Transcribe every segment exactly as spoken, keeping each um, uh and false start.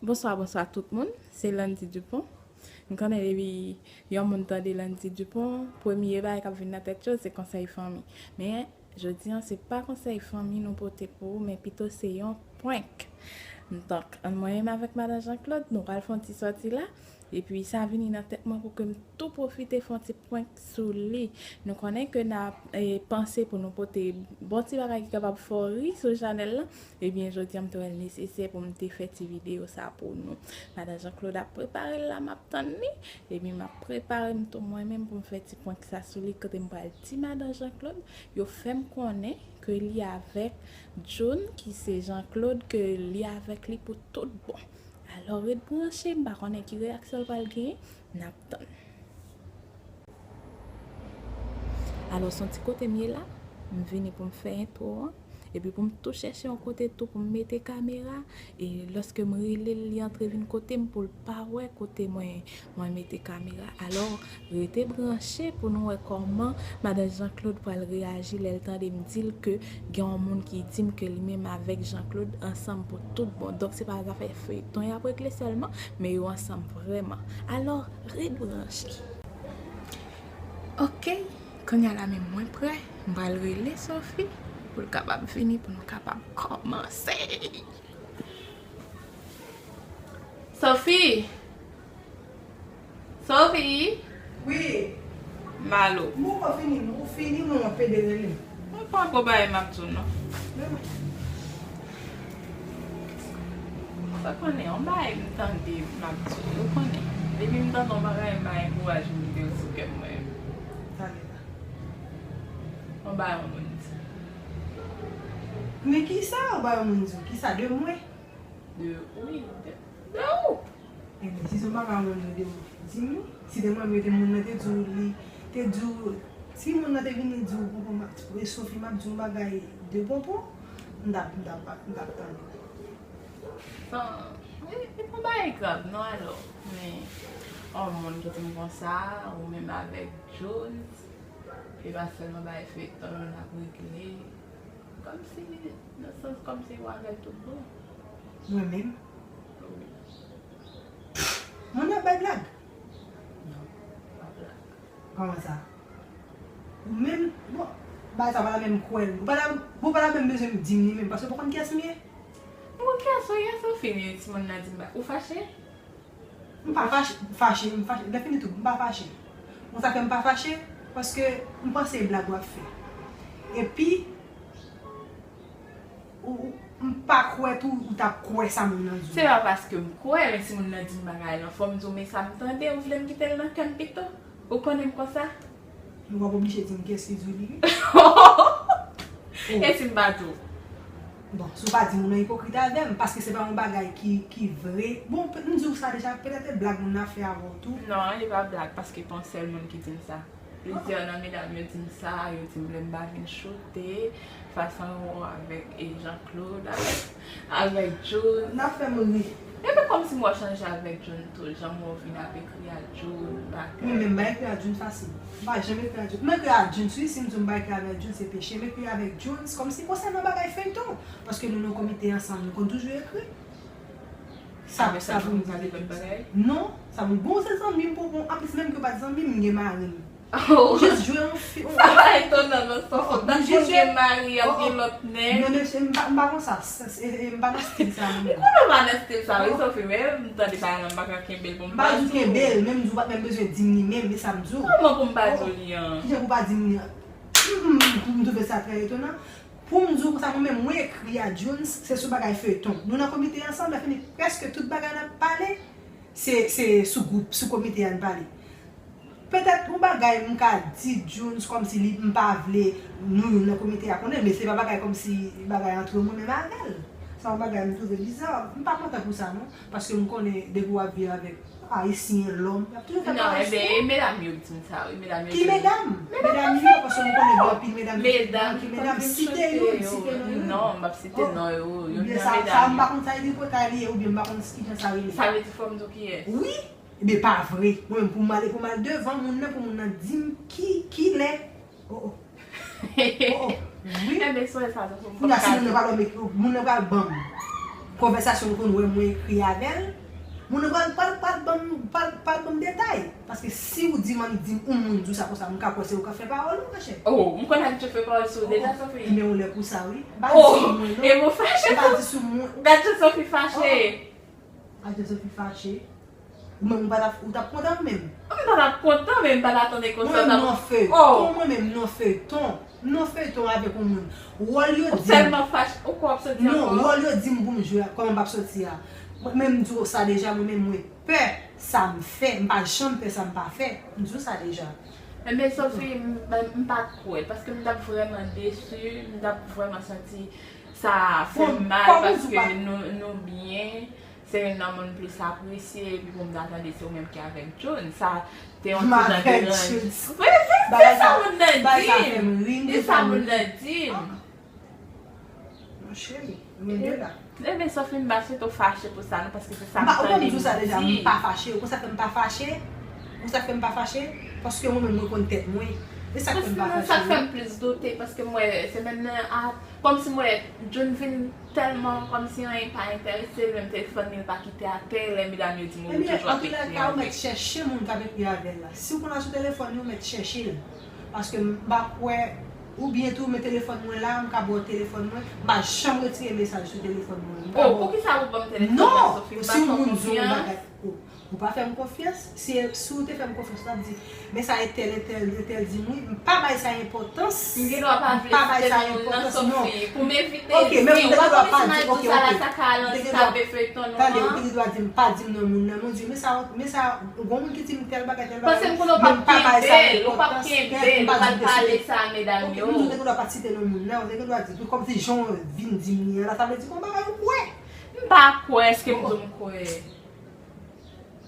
Bonswa, bonswa tout moun. Se Landy Dupont. M konnen depi yon moun tande Landy Dupont, premye bagay k ap vin nan tèt yo, se konsèy fanmi. Men, jodi a, se pa konsèy fanmi nou pote pou ou, men pito se yon prank. Donk, mwen menm avèk Madan Jean Claude, nou pral fè yon ti sòti la. Epi, sa vini nan tèt mwen pou ke m tou pwofite fè yon ti prank sou li. Nou konnen ke n ap, eh, panse pou nou pote bon ti bagay ki kapab fè w ri sou chanèl la. Ebyen, jodi a, m te wè l nesesè pou m te fè ti videyo sa pou nou. Madan Jean Claude ap prepare l la, m ap tann li. Ebyen, m ap prepare m tou mwen menm pou m fè ti prank sa sou li, kote m pral di Madan Jean Claude, yo fè m konnen ke li avèk June, ki se Jean Claude, ke li avèk li pou tout bon. Alò, ret branche, m pa konnen ki reyaksyon l pral genyen, n ap tann. Alò, se yon ti kote m ye la, m vini pou m fè entwo an, epi pou m tou chèche yon kote tou pou m mete kamera, e lòske m rele l, li antre vin kote m pou l pa wè kote mwen, mwen mete kamera. Alò, rete branche pou nou wè kòman Madan Jean Claude pral reyaji lè l tande m di l ke gen yon moun ki di m ke li menm avèk Jean Claude ansanm pou tout bon. Donk, se pa zafè feyton y ap regle sèlman, men yo ansanm vrèman. Alò, ret branche. Ok, kounye a la menm mwen prè, m pral rele Sophie pou l kapab vini, pou nou kapab kòmanse. Sophie! Sophie! Wi. Malo. M poko fini, non, ou fini, mwen w ap pede rele. Mwen pa ko bagay m ap di w, non. Sa konnen, yon bagay m tande m ap di w, ou konnen. Depi m tande yon bagay, m pa gen kouraj m kite l sou kè m mwen menm. Tande la. Yon bagay yon moun di. Men kisa yon bagay yon moun di w? Kisa, de mwen? De, wi, de, de ou. Ebyen, si se yon bagay yon moun di w, di m wi. Si te mwen menm, te moun nan te di w li, te di w, si moun nan te vini di w, bon, bon, m ap, Sophie, m ap di w yon bagay de bonbon, m t ap, m t ap, m t ap tande. Bon, e, e pa bagay grav non alò. Men, yon moun ki di m konsa, ou menm avèk Jones, e pa sèlman bagay feyton n ap regle. Kòmsi, nan sans kòmsi ou avè l tout bon. Mwen menm? Wi. Moun nan bay blag? Non, pa blag. Kòman sa? Ou menm, bon, bagay sa w pa ta menm kwè l. Ou pa ta, ou pa ta menm bezwen di m li menm, paske ou pa konn kiyès m ye. Ou konn kiyès ou ye, Sophie, men timoun nan di m ba, ou fache? M pa fache, fache, m fache, lè fini tou, m pa fache. Bon, sa fè m pa fache, paske m panse e blag w ap fè. Epi, ou, ou, m pa kwè tou ou t ap kwè sa moun nan di w. Se pa paske m kwè, men si moun nan di m bagay lan, fò m di w, men sa m tande, ou vle m kite l nan kè m pito? Ou konnen m konsa? W ap oblije di m kiyès ki di w li, wi. Oh. E si m pa di w? Bon, si w pa di m, ou nan ipokrit avè m, paske se pa yon bagay ki, ki vre. Bon, pe-, m di w sa deja, petèt se blag moun nan ap fè avè w tou. Non, li pa blag, paske pa yon sèl moun ki di m sa. Plizyè nan medam yo di m sa, yo di m lè m pa vin choute, fason yo avèk, e, Jean Claude, avèk, avèk June. N ap fè m ri. E pa kòmsi m wè w chanje avèk June tou, jan m wè w vin ap ekri a June, bagay. Mwen menm, m pa ekri a June fasil. M pa janm ekri a June. M ekri a June, wi, si m di w m pa ekri avèk June, se peche. M ekri avèk June, kòmsi konsènan bagay feyton. Paske nou nan komite ansanm, nou konn toujou ekri. Sa, ah, men sa, sa pou m di. Non, sa pou m bon, se zanmi m pou bon. Anplis, menm ke w pa t zanmi m, m gen mari m. Oh. Jis jwe yon fi-, sa pa etonan, non, Sophie. Ou tande moun gen mari, y ap gen lòt nèg. Non, mesye, m pa, m pa konsa. Se, se, e, m pa nan stil sa, mwen. M konnen w pa nan stil sa, wi, Sophie, men m tande bagay la, m pa ka kenbe l pou m pa di w. M pa di w kenbe l, men m di w pa t menm bezwen di m li menm, e sa m di w. Kòman pou m pa di w li an? Kijan pou w pa di m li an? M, m, m, m twouve sa trè etonan. Pou m di w konsa, mwen menm, mwen ekri a Jones, se sou bagay feyton. Nou nan komite ansanm, lè fini, prèske tout bagay n ap pale, se, se sou gwoup, sou komite a n pale. Petèt yon bagay m ka di Jones kòmsi li, m pa vle nou youn nan komite a konnen, men se pa bagay kòmsi bagay antre mwen menm avè l. Se yon bagay m twouve biza. M pa kontan pou sa, non. Paske m konnen depi w ap viv avèk Ayisyen, lòm, y ap toujou fè bagay sou ou. Non, enben, e medam yo k di m sa, wi, medam yo. Ki medam? Medam yo, paske m konnen gen anpil medam ki di, ki medam, site youn, site non yo. Non, m p ap site non yo, youn nan medam yo. Oubyen sa, sa, m pa konn sa e tripotay li ye, oubyen m pa konn kijan sa rele. Sa vle di fò m di w kiyès? Wi. Ebyen, pa vre. Mwen menm, pou m ale, pou m al devan moun nan, pou moun nan di m ki, kilè. Oh, oh. Oh, oh. Wi. Enben, se sa, se pou m. Kounye a, si moun nan pa lòm, moun nan pral ban m. Konvèsasyon m konn wè mwen ekri avè l, moun nan pral, pral, pral ban m, pral, pral ban m detay. Paske si ou di m annik di m yon moun di w sa konsa, m ka kwè se ou k ap fè pawòl ou, monchè. Oh, m konn ak Dye fè pawòl sou ou deja, Sophie. Ebyen, ou lè pou sa, wi. M pa di sou mwen, non. E mwen fache. M pa di sou mwen. Gad jan Sophie fache. Gad jan Sophie fache. Ou menm ou pa t ap, ou t ap kontan menm. M pa t ap kontan, men m pa t atann konsa. Mwen menm nan feyton, mwen menm nan feyton. M nan feyton avèk yon moun. Wòl yo di m. Ou tèlman fache, ou kwè w ap soti ankò? Non, wòl yo di m pou m jwe a, kòman m p ap soti a. Mwen menm m di w sa deja, mwen menm mwen pè sa m fè, m pa janm pè sa m pa fè. M di w sa deja. Ebyen, Sophie, m, m pa t kwè, paske m t ap vrèman desi, m t ap vrèman santi sa fè m mal, paske nou, nou byen. Se youn nan moun m plis apresye, epi pou m ta tande se ou menm ki avèk Jones, sa te yon ti jan deranj. Wi, se, se sa moun nan di m. Se sa moun nan di m. Mon cheri, nou de la. Ebyen, Sophie, m pa swete w fache pou sa, non, paske se sa m tande moun di. M pa, ou konn di w sa deja, m pa fache. Ou konn sa fè m pa fache? Ou konn sa fè m pa fache? Paske mwen menm, mwen konn tèt mwen. E sa k fè m pa fache. Sa k fè m plis doute, paske m wè semèn nan, a, kòmsi m wè Jun vin tèlman kòmsi anyen pa enterese l, menm telefòn li l pa kite atè, lè medam yo di m ou toujou ap ekri avè l. Ebyen, antouka, ou mèt chèche moun k ap ekri avè l la. Si w konn al sou telefòn li, ou mèt chèche l. Paske m pa kwè, oubyen tou, men telefòn mwen la, m ka ba w telefòn mwen, m pa janm retire mesaj sou telefòn mwen. Oh, poukisa ou ban m telefòn mwen, Sophie? M pa fè w konfyans. Ou pa fè m konfyans. Si, si w te fè m konfyans, w t ap di, men sa entèl, entèl, entèl di m wi. M pa bay sa enpòtans. M gen dwa pa vle site non moun nan, Sophie, pou m evite zi. Ok, men ou te gen dwa pa di, ok, ok. Ou pa konnen si m al di sa la, sa ka al andikape feyton nou an. Tande, ou te gen dwa di m pa di m non moun nan, non, di, men sa, men sa, gon moun ki di m tèl bagay, tèl bagay, men m pa bay sa enpòtans, tèl, m pa di m te site. Ok, men ou te gen dwa pa site non moun nan, ou te gen dwa di, kòmsi jan w vin di m li an la, sa vle di gon bagay ou kwè. M pa kwè, èske m di w m kwè?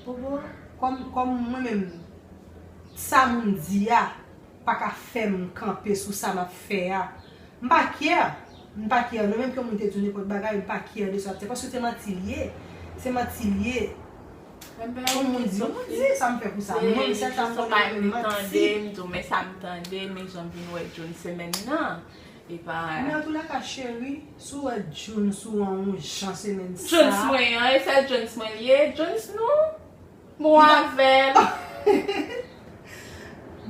Kòm, kòm mwen menm, sa moun di a pa ka fè m kanpe sou sa m ap fè a. M pa kyè. M pa kyè. Non, menm ke moun te di w nenpòt bagay, m pa kyè de sa w ap fè. Paske se manti l ye. Se manti l ye. Yon moun di, yon moun di, sa m fè pou sa. Mwen, sèl sa m konnen, m tande, m di w, men sa m tande, men jan m vin wè Jun semèn nan. Epa. Men antoulèka, cheri, si w wè Jun sou an yon jan semèn sa. Jones mwen an, e sèl Jones mwen l ye, Jones nou bon avè l.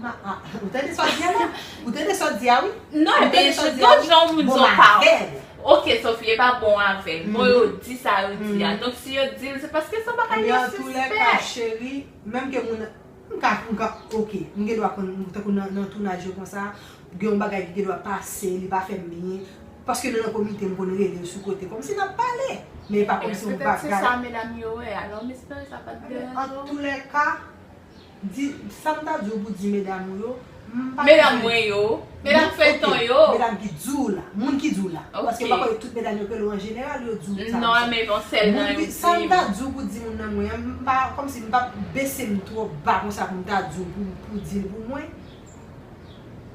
Ma, a, ou tande sa w di a la? Ou tande sa w di a, wi? Non, ebyen, tout jan yon moun di yon pawòl. Ok, Sophie, e pa bon avè l. Bon, yo di sa yo di a. Donk, si yo di l, se paske se yon bagay yo sispèk. Men antoulèka, cheri, menm ke moun M ka, m ka, ok, m gen dwa konn, tankou nan, nan tounaj yo konsa, gen yon bagay ki gen dwa pase, li pa fè m byen. Paske nou nan komite, m konn rele l sou kote, kòmsi n ap pale. Men e pa kòmsi yon bagay. Petèt se sa medam yo wè, alò m espere sa pa t deranje w. Antoulèka, di, sa m ta di w pou di medam ou yo, m pa bezwen. Medam mwen yo, medam feyton yo. Medam ki di w la, moun ki di w la. Paske m pa kwè tout medam yo ke l an jeneral, yo di w sa. Non, men yon sèl nan yo di m. Sa m ta di w pou di moun nan mwen an, m pa, kòmsi m p ap bese m twò ba konsa pou m ta di w pou, pou di l pou mwen.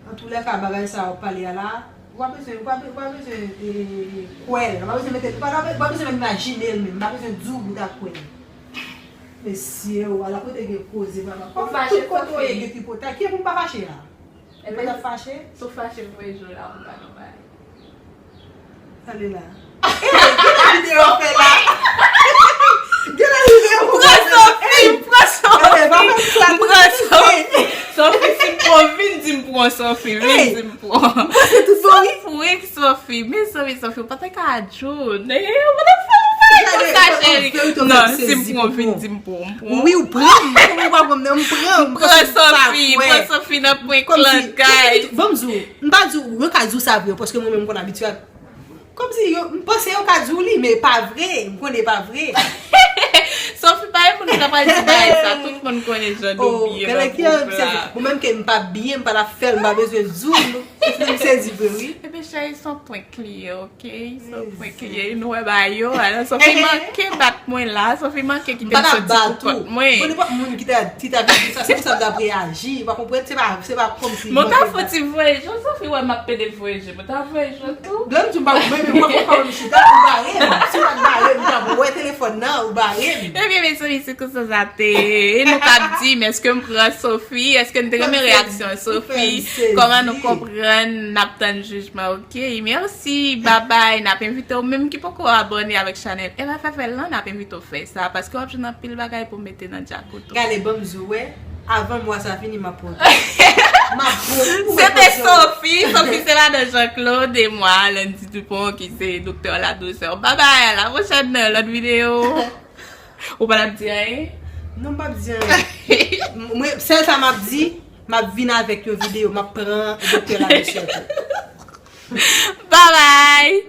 Antoulèka, bagay sa w ap pale a la, w pa bezwen, w pa be-, w pa bezwen, e, kwè l. W pa bezwen mete, w pa, w pa bezwen menm imajine l menm. W pa bezwen di w pou w ta kwè l. Mesye, w ala kote gen koze, papa. Kòm tout kote w ye gen tripotay, ki pou m pa fache la? Ou pa t ap fache? Si w fache, m voye jwe la, m pa nan bay. Tande la. Ey, gade videyo w fè la. Gade videyo w fè la. M pran Sophie, m pran Sophie. M pran Sophie. Sophie, si m pran, vin di m pran Sophie. Vin di m pran. Sophie, Sophie, men Sophie, Sophie, ou pa t ka Jun. Ou pa t ap fè m bagay konsa, cheri. Non, si m pran, vin di m pran. Wi, ou pran m. Ou pa pran m, non, m pran m. M pran Sophie, pran Sophie nan prank lan, guys. Ban m di w, m pa di w, yo ka di w sa vre, paske mwen menm m konn abitye ak, kòmsi yo, m panse yo ka di w li, men pa vre, m konnen pa vre. Sophie pa yon moun ki ta pral di bagay sa, tout moun konnen jan nou byen nan gwoup la. Mwen menm ke m pa byen, m pa t ap fè l, m pa bezwen di w, m sezi vre, wi. Ebyen, cheri, se yon prank li ye, ok? Se yon prank li ye, nou wè bagay yo, alò, Sophie manke bat mwen la, Sophie manke kite m soti pou kont mwen. Bon, nenpòt moun ki ta, ki ta vin di sa, se konsa m t ap reyaji. Ou pa konprann? Se pa, se pa kòmsi. Mwen ka fouti voye jwe, Sophie wè m ap pede voye jwe. Mwen ta voye jwe tou. Lè m di m pa, men, men, mwen pa konn chita, ou bare m. Si w pa t bare m, ou t ap wè Telefòn nan, ou bare m. Ebyen, mezanmi, se konsa sa te ye. E nou k ap di m, èske m pran Sophie? Èske n te renmen reyaksyon Sophie? Kòman nou konprann? N ap tann jijman, ok? Mèsi, babay. N ap envite w menm ki poko abòne avèk chanèl Eva Fèfèl lan, n ap envite w fè sa, paske w ap jwenn anpil bagay pou mete nan djakout ou. Gade, ban m di w, wè, avan mwa sa fini, m ap pran. M ap pran. Se te Sophie, Sophie se madan Jean Claude, e mwa, Landy Dupont, ki se doktè la dousè. Babay, a la pwochèn nan lòt videyo. Ou pa t ap di anyen? Non, m p ap di anyen. Mwen, sèl sa m ap di, m ap vin avèk yon videyo, m ap pran doktè la dousè tou. Babay!